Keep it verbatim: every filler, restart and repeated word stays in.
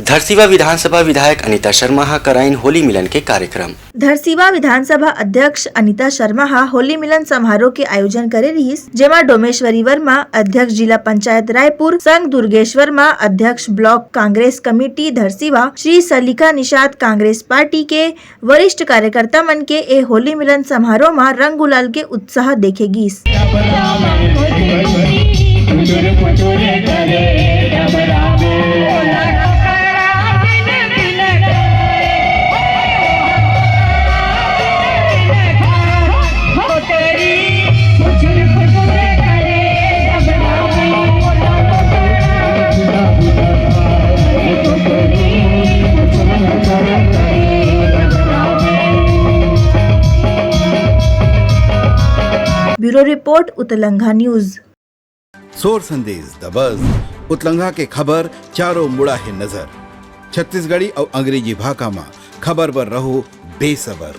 धरसीवा विधानसभा विधायक अनिता शर्मा ह कराइन होली मिलन के कार्यक्रम। धरसीवा विधानसभा अध्यक्ष अनिता शर्मा ह होली मिलन समारोह के आयोजन करे रिहिस, जेमा डोमेश्वरी वर्मा, अध्यक्ष जिला पंचायत रायपुर, संग दुर्गेश वर्मा, अध्यक्ष block Congress committee Dharsiwa, Shri Salika Nishad, Congress party के वरिष्ठ कार्यकर्ता मन के ए होली मिलन समारोह म रंग गुलाल के उत्साह देखे गीस। Bureau report, Utlangha news. सोर संदेश, द बज, उतलंघा के खबर चारों मुड़ा हे नजर। छत्तीसगढ़ी अउ अंग्रेजी भाखा म खबर बर रहो बेसबर।